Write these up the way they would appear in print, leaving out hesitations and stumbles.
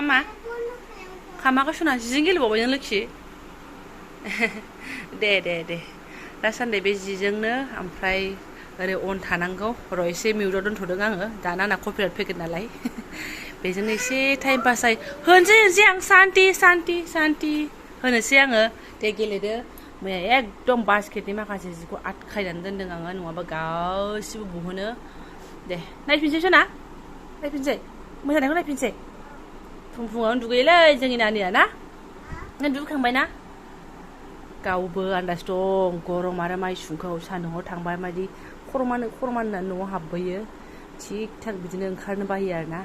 खामा खामाखौ सुना जिजों गेलेबावबाय नों लोखि दे दासान्दि बे जिजोंनो ओमफ्राय ओरै अन थानांगौ र' एसे मिउटआव दोनथ'दों आङो दाना आंना कपिराइट फैगोन नालाय बेजोंनो एसे टाइम पास जायो होनोसै आं सान्ति होनोसै आङो दे गेलेदो मैया एकदम बास्केटनि माखासे जिखौ आटखायनानै दोनदों आङो नङाबा गासिबो बुहोनो दे नायफिनसै सना नायफिनसै मोसानायखौ नायफिनसै फुङावनो दुगैयोलै जोंनि नानिया ना नों दुगैखांबाय ना गावबो आन्दाज दं गरम आरो माइसुंखौ सान्दुङाव थांबाय मादि खर'मानो होननानै न'आव हाबबोयो थिग थाक बिदिनो ओंखारनो बायो आरोना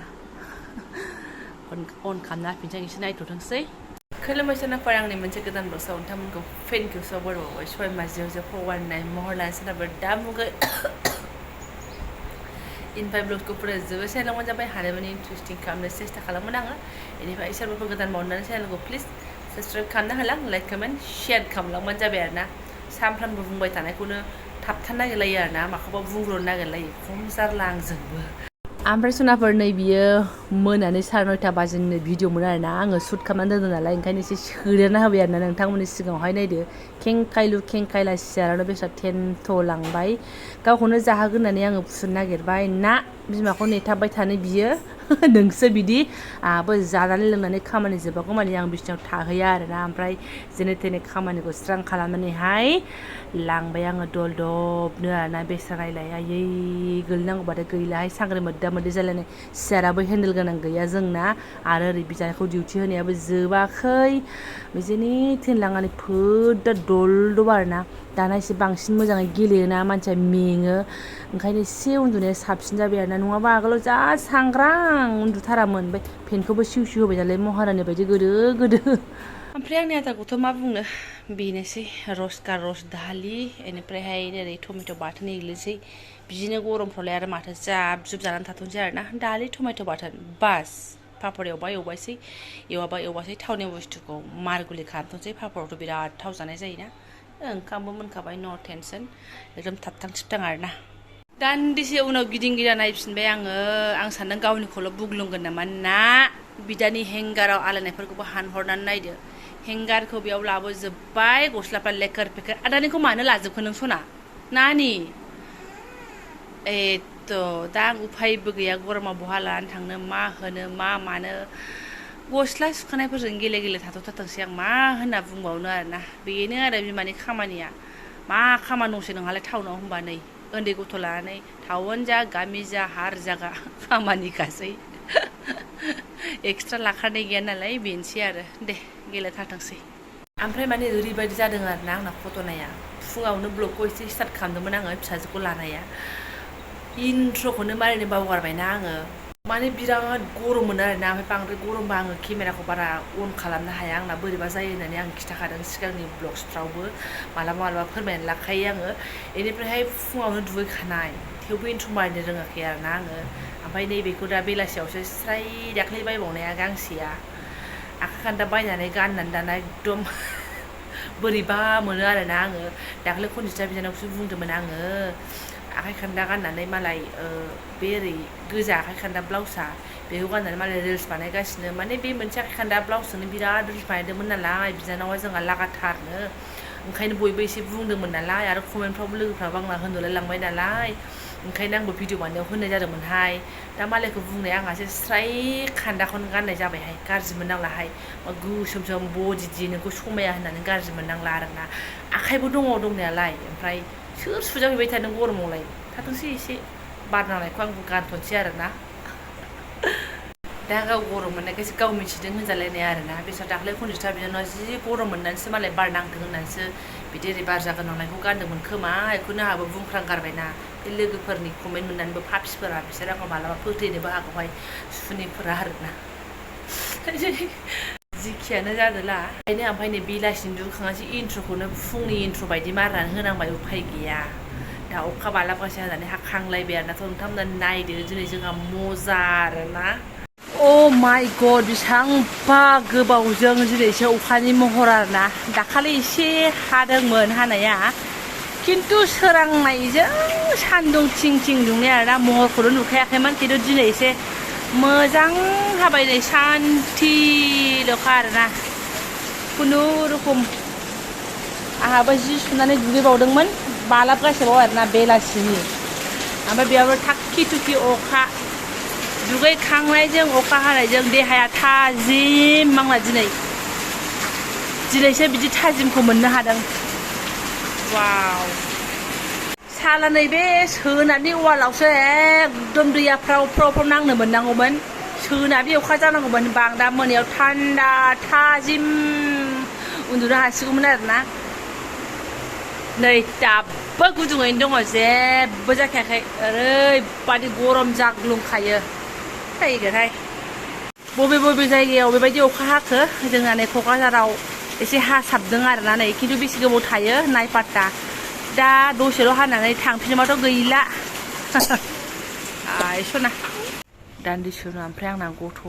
अन खालामना होफिनसै एसे नायथ'थोंसै खुलुमबाय आंनि मोनसे गोदान बक्सआव नोंथांमोनखौ फेनखौ बर'बावबाय सय माजियाव फवारनाय महर लानो सोनाबो दा मुगै इनफाइ ब्लगखौ फरायजोबो चेनेलाव जाबाय हानायमानि इन्टारेस्टिं खालामनो सेस्था खालामोन आङो बेनिफ्राय सोरबाफोर गोदान मावनानै चेनेलखौ प्लिज साबसक्राइब खालामना होलां लाइक कमेन्ट शेयार खालामलांबानो जाबाय आरोना सानफ्रामबो बुंबाय थानायखौनो थाबथानो नागिरलायो आरोना माखौबा बुंग्रोनो नागिरलायो खम जारला आंजोंबो ओमफ्राय सनाफोर नै बियो मोनानि 9:30 बाजिनि भिडिअ'मोन आरोना आङो शुट खालामनानै दोनदों नालाय ओंखायनो एसे सोदेरना होबाय आरोना नोंथांमोननि सिगाङावहाय नायदो खेंखायला सियारानो बेसाद टेन्थ' लांबाय गावखौनो जाहोगोन होननानै आङो फुसुनो नागिरबाय ना बिमाखौ नेथाबबाय थानो बियो नोंसो बिदि आंहाबो जानानै लोंनानै खामानि जोबागौ मानि आं बिसिनाव थाहैया आरोना ओमफ्राय जेने थेने खामानिखौ स्रां खालामनानैहाय लांबाय आङो दलदबनो आरोना बेसा नायलाय आयै गोलैनांगौबाथाय गैलाहाय सांग्रे मोद्दा जालायनाय सियाराबो हेन्देल गोनां गैया जोंना आरो ओरै बिजाखौ डिउटि होनायाबो जोबाखै जेने थेन लांनानै फोदा दलदब आरोना दाना एसे बांसिन मोजाङै गेलेयोना मानसिया मेङो ओंखायनो एसे उन्दुनाया साबसिन जाबाय आरोना नङाबा आगोलाव जा सांग्रां उन्दुथारामोन ओमफ्राय फेनखौबो सिउ होबाय नालाय महारानि बायदि गोदो ओमफ्राय आंनि आदारखौथ' मा बुंनो बेनोसै रस दालि बेनिफ्रायहाय ओरै टमेट' बाथोन एग्लिसै बिदिनो गरमफ्रावलाय आरो माथो जाब जुब जानानै थाथ'नोसै आरोना दालि टमेट' बाथोन बास पापर एवबासै थावनि बुस्थुखौ मारगुलि खालामथ'नोसै पापरावथ' बिराद थाव जानाय जायोना ओंखामबो मोनखाबाय न' टेनसन एकदम थाबथां थिबथां आरोना दान्दिसे उनाव गिदिंना नायफिनबाय आं सानदों गावनिखौल' बुग्लुंगोन नामा ना बिदानि हेंगाराव आलायनायफोरखौबो हानहरनानै नायदो हेंगारखौ बेयाव लाबोजोब्बाय गस्लाफ्रा लेखोर फेखोर आदानिखौ मानो लाजोबखो नों सना नानि दा आं उफायबो गैया गरमाव बहा लानानै थांनो मा होनो मा मानो गस्ला सुखानायफोरजों गेले थाथ'थोंसै आं मा होनना बुंबावनो आरोना बेनो आरो बिमानि खामानिया मा खामानि दंसै नोंहालाय टाउनाव होनबा नै उन्दै गथ' लानानै टाउन जा गामि जा हार जागा खामानिखासै एक्सट्रा लाखानाय गैया नालाय बेनोसै आरो दे गेलेथारथोंसै ओमफ्राय माने ओरैबायदि जादों आरोना आंना फट'नाया फुङावनो ब्लगखौ एसे स्टार्ट खालामदोंमोन आङो फिसाजोखौ लानाया इन्ट्र'खौनो मारिनो बावगारबायना आङो माने बिराद गरम मोनो आरोना ओमफ्राय बांद्राय गरमबा आङो केमेराखौ बारा अन खालामनो हाया आंना बोरैबा जायो होननानै आं खिन्थाखादों सिगांनि ब्लग्सफ्रावबो मालाबा फोरमायनानै लाखायो आङो बेनिफ्रायहाय फुङावनो दुगैखानाय थेवबो इन्ट्र' मारिनो रोङाखै आरोना आङो ओमफ्राय नैबेखौ दा बेलासियावसो स्राय दाख्लै बायबावनाया गांसेया आखाइ खान्दा बायनानै गाननानै दाना एकदम बोरैबा मोनो आरोना आङो दाख्लै कनजिथा बिनानावसो बुंदोंमोन आङो आखाइ खान्दा गाननानै मालाय बे ओरै गोजा आखाइ खान्दा ब्लाउसआ बेखौ गाननानै मालाय रिल्स बानायगासिनो माने बे मोनसे आखाइ खान्दा ब्लाउसजोंनो बिराद रिल्स बानायदोंमोन नालाय बिनानावा जोंहा लागाथारनो ओंखायनो बयबो एसे बुंदोंमोन नालाय आरो कमेन्टफ्रावबो लोगोफ्राबो आंना होनदोलाय लांबाय नालाय ओंखायनो आंबो भिडिअ बानायनायाव होनाय जादोंमोनहाय दा मालायखौ बुंनाया आंहासो स्राय खान्दाखौनो गाननाय जाबायहाय गाज्रि मोननांलाहाय गोसोम बदि नोंखौ समाया होननानै गाज्रि मोननांला आरोना आखाइबो दङ दंनायालाय ओमफ्राय सोर सुजाहैबाय थादों गरमावलाय थाथोंसै एसे बार नांनायखौ आंबो गानथ'नोसै आरोना दा गाव गरम मोननायखायसो गाव मिथिदों होनजालायनाय आरोना बिसोर दाख्लै कनजिथा बिनानावा जि गरम मोननानैसो मालाय बार नांथों होननानैसो बिदि ओरै बार जागोन नांनायखौ गानदोंमोन खोमा बेखौनो आंहाबो बुंफ्रांगारबायना बे लोगोफोरनि कमेन्ट मोननानैबो फाफिफोरा बिसोर आंखौ मालाबा फोथैनोबो हागौहाय सुनिफोरा आरोना जिखियानो जादोला ओमफ्राय नै बेलासिनि दुगैखांनानैसो इन्ट्र'खौनो फुंनि इन्ट्र' बायदि मारनानै होनांबाय उफाय गैया दा अखा बालाबगासे होनानै हाखांलायबाय आरोनाथ' नोंथांमोना नायदो दिनै जोंहा मजा आरोना अ माइ गड बेसेबांबा गोबावजों दिनैसो अखानि महर आरोना दाखालि एसे हादोंमोन हानाया खिन्थु सोरांनायजों सान्दुं थिं दुंनाय आरोना महरखौनो नुखायाखैमोन खिन्थु दिनै एसे मोजां हाबाय नै सान्थिल'खा आरोना खुनुरुखुम आंहाबो जि सुनानै दुगैबावदोंमोन बालाबगासेबाव आरोना बेलासिनि ओमफ्राय बेयावनो थाक्खि थुक्खि अखा दुगैखांनायजों अखा हानायजों देहाया थाजिम आंना दिनैसो बिदि थाजिमखौ मोननो हादों वाव साला नैबे सोनानै वालावसो एकदम दैया फ्राव फ्राव फ्राव नांनो मोननांगौमोन सोनानै अखा जानांगौमोन बां दा मोनायाव थान्दा थाजिम उन्दुनो हासिगौमोन आरोना नै दाबो गुदुङैनो दङ जेबो जाखायाखै ओरैबादि गरम जाग्लुंखायो फैगोनहाय बबे जायगायाव बेबायदि अखा हाखो जोंना नै क'क्राझाराव एसे हासाबदों आरोना नै खिन्थु बेसे गोबाव थायो नायपात्ता दा दसेल' हानानै थांफिनोबाथ' गैला आइ सना दान्दिसेनो ओमफ्राय आंना गथ'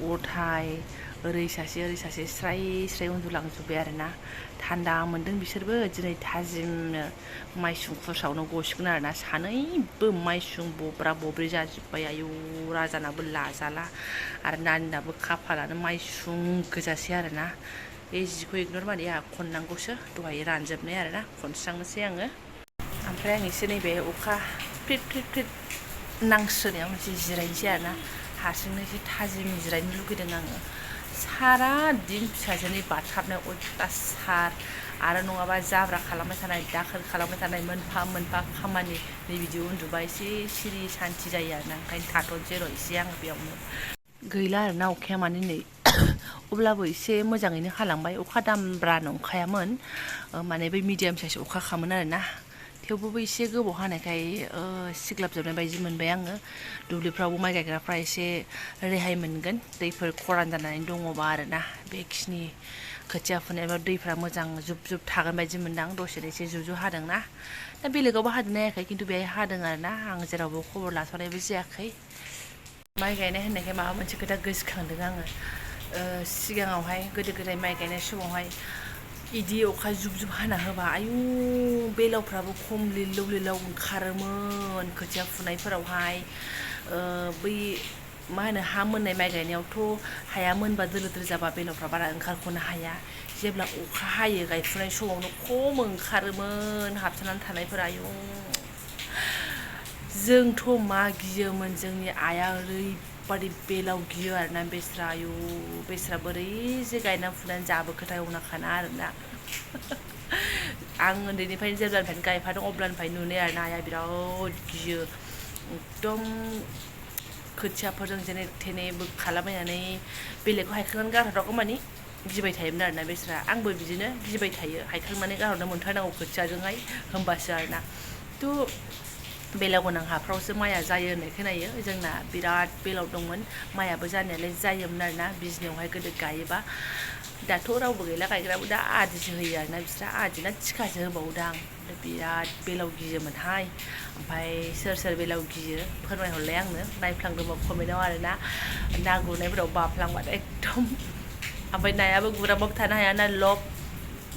गथाय ओरै सासे स्राय स्राय उन्दुलांजोब्बाय आरोना थान्दा मोन्दों बिसोरबो दिनै थाजिमनो माइसुंफोर सावनो गसिगोन आरोना सानैबो माइसुं बब्रा बब्रि जाजोब्बाय आयौ राजानाबो लाजाला आरो नानिनाबो खाफालानो माइसुं गोजासै आरोना बे जिखौ इगनर माने आंहा खननांगौसो दहाय रानजोबनाय आरोना खनस्रांनोसै आङो ओमफ्राय आं एसे नैबे अखा फ्रिद फ्रिद फ्रिद नांस्रोनायाव एसे जिरायनोसै आरोना हारसिंनो एसे थाजिम जिरायनो लुगैदों आङो सारा दिन फिसाजोनि बाथाबनाय अयथासार आरो नङाबा जाब्रा खालामबाय थानाय दाखोर खालामबाय थानाय मोनफा मोनफा खामानि नै बिदि उन्दुबा एसे सिरि सान्थि जायो आरोना ओंखायनो थाथ'नोसै र' एसे आङो बेयावनो गैला आरोना अखाया माने नै अब्लाबो एसे मोजाङैनो हालांबाय अखा दामब्रा नंखायामोन माने बै मिडियाम साइज अखा खामोन आरोना थेवबो एसे गोबाव हानायखाय सिग्लाबजोबनाय बायदि मोनबाय आङो दुब्लिफ्रावबो माइ गायग्राफ्रा एसे रेहाय मोनगोन दैफोर खरान जानानै दङबा आरोना बेखिनि खोथिया फुनायाव दैफ्रा मोजां जुब जुब थागोन बायदि मोनदां दसेनो एसे जुजु हादोंना दा बेलेगावबो हादोंना हायाखै खिन्थु बेहाय हादों आरोना आं जेरावबो खबर लाथ'नायबो जायाखै माइ गायनाय होननायखाय माबा मोनसे खोथा गोसोखांदों आङो सिगाङावहाय गोदो गोदाय माइ गायनाय समावहाय इदि अखा जुब जुब हाना होबा आयु बेलावफ्राबो खम लिरलाव लिरलाव ओंखारोमोन खोथिया फुनायफोरावहाय बै मा होनो हा मोननाय माइ गायनायावथ' हाया मोनबा दोलो दोलो जाबा बेलावफ्रा बारा ओंखारख'नो हाया जेब्ला अखा हायो गायफुनाय समावनो खम ओंखारोमोन हाबसोनानै थानायफोरा आयु जोंथ' मा गियोमोन जोंनि आइया ओरैबादि बेलाव गियो आरोना बेस्रा आयु बेस्रा बोरै जे गायना फुनानै जाबोखोथाय अनाखाना आरोना आं उन्दैनिफ्रायनो जेब्लानिफ्रायनो गायफादों अब्लानिफ्रायनो नुनाय आरोना आइया बिराद गियो एकदम खोथियाफोरजों जेने थेने बोखालाबायनानै बेलेगखौ हायखांनानै गारहरनांगौ मानि गिबाय थायोमोन आरोना बेस्रा आंबो बिदिनो गिबाय थायो हायखांनानै गारहरनो मोनथारनांगौ खोथियाजोंहाय होमबासो आरोना बेलाव गोनां हाफ्रावसो माइया जायो होननाय खोनायो जोंना बिराद बेलाव दंमोन माइयाबो जानायालाय जायोमोन आरोना बिजनियावहाय गोदो गायोबा दाथ' रावबो गैला गायग्राबो दा आदिसो होयो आरोना बिस्रा आदिना थिखासो होबावोदां बिराद बेलाव गियोमोनहाय ओमफ्राय सोर बेलाव गियो फोरमायहरलाय आंनो नायफ्लांदोंबा कमेन्टआव आरोना ना गुरनायफोराव बाफ्लांबाथाय एकदम ओमफ्राय नायाबो गुराबाबो थानो हायाना लब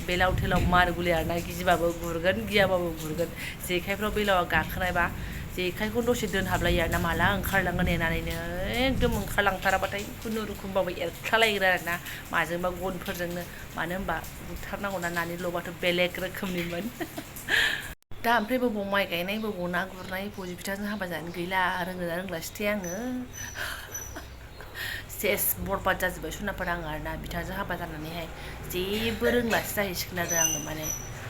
बेलाव थेलाव मार गुलि आरोना गिबाबो गुरगोन गियाबाबो गुरगोन जेखाइफ्राव बेलावा गाखोनायबा जेखाइखौ दसे दोनहाबलायो आरोना माला ओंखारलाङो नेनानैनो एकदम ओंखारलांथाराबाथाय खुनुरुखुमबाबो एरख्लालायगोन आरोना माजोंबा गनफोरजोंनो मानो होनबा बुथारनांगौना नानि लबाथ' बेलेग रोखोमनिमोन दा ओमफ्राय बबाव माइ गायनाय बबाव ना गुरनाय बबे बिथांजों हाबा जानो गैला रोंगोना रोंलासैथाय आङो सेस बरबाद जाजोब्बाय सनाफोर आङो आरोना बिथांजों हाबा जानानैहाय जेबो रोंलासो जाहैसिगोन आरो आङो माने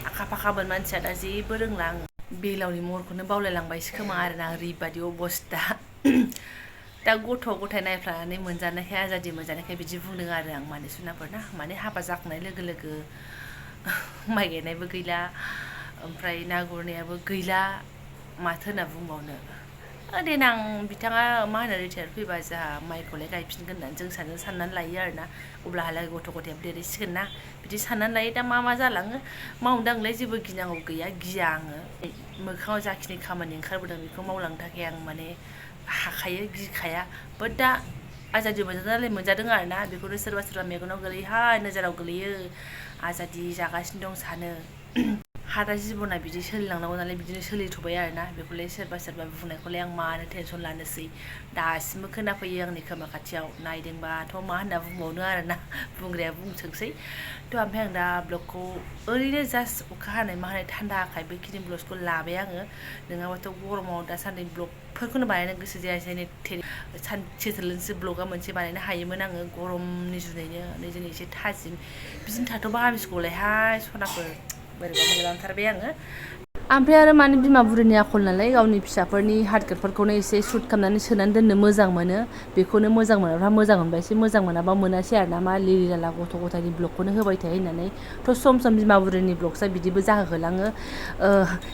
आखा फाखामोन मानसिया दा जेबो रोंला आङो बेलावनि महरखौनो बावलायलांबायसो खोमा आरोना ओरैबादि अबस्था दा गथ' गथाय नायफ्लानानै मोनजानायखाय आजादि मोनजानायखाय बिदि बुंदों आरो आं माने सनाफोरना माने हाबा जाखांनाय लोगो लोगो माइ गायनायबो गैला ओमफ्राय ना गुरनायाबो गैला माथो होनना बुंबावनो देनां बिथाङा मा होनो रिटायार फैबा जोंहा माइखौलाय गायफिनगोन होननानै जों साननानै लायो आरोना अब्लाहालागै गथ' गथायाबो देरहैसिगोन ना बिदि साननानै लायो दा मा जालाङो मावनो दांलाय जेबो गिनांगौ गैया गिया आङो मोखाङाव जाखिनि खामानि ओंखारबोदों बेखौ मावलांनो थाखाय आं माने हाखायो गिखाया बाट दा आजादि मोनजानायालाय मोनजादों आरोना बेखौनो सोरबा मेगनाव गोलैयोहाय नोजोराव गोलैयो आजादि जागासिनो दं सानो हाथआ जिबना बिदि सोलिलांनांगौ नालाय बिदिनो सोलिथ'बाय आरोना बेखौलाय सोरबा सोरबा बुंनायखौलाय आं मानो टेनसन लानोसै दासिमबो खोनाफैयो आंनि खोमा खाथियाव नायदोंबाथ' मा होनना बुंबावनो आरोना बुंग्राया बुंथोंसै ओमफ्राय आं दा ब्लगखौ ओरैनो जास्ट अखा हानाय मा हानाय थान्दा आखाय बेखिनि ब्लगखौ लाबाय आङो नङाबाथ' गरमाव दासान्दि ब्लगफोरखौनो बानायनो गोसो जायासै सानसे थोलोंसो ब्लगा मोनसे बानायनो हायोमोन आङो गरमनि जुनैनो नै दिनै एसे थाजिम बिदिनो थाथ'बा हामिसखौलायहाय सनाफोर बोरैबा मोनलांथारबाय आङो ओमफ्राय आरो माने बिमा बुरिनि आखल नालाय गावनि फिसाफोरनि हार्टकेटफोरखौनो एसे सुट खालामनानै सोनानै दोननो मोजां मोनो बेखौनो मोजां मोनाब्ला मोजां मोनबाय एसे मोजां मोनाबा मोनासै आरोना मा लिरि लाला गथ' गथायनि ब्लगखौनो होबाय थायो होननानै थ' सम सम बिमा बुरिनि ब्लगसा बिदिबो जाहोलाङो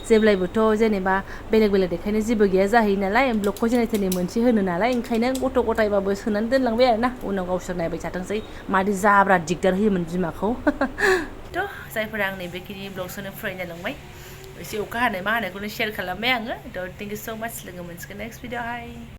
जेब्लायबोथ' जेनेबा बेलेग बेलेग देखायनो जेबो गैया जाहैयो नालाय ब्लगखौ जेने थेने मोनसे होनो नालाय ओंखायनो गथ' गथायबाबो सोनानै दोनलांबाय आरोना उनाव गावसोर नायबाय थाथोंसै मादि जाब्रा दिगदार होयोमोन बिमाखौ थ' जायफोरा आंनि बेखिनि ब्लगसखौनो फरायनो लांबाय एसे अखा हानाय मा हानायखौनो शेयार खालामबाय आङो थ' थेंक इउ स' माच लोगो मोनसिगोन नेक्स्ट भिडिअ'हाय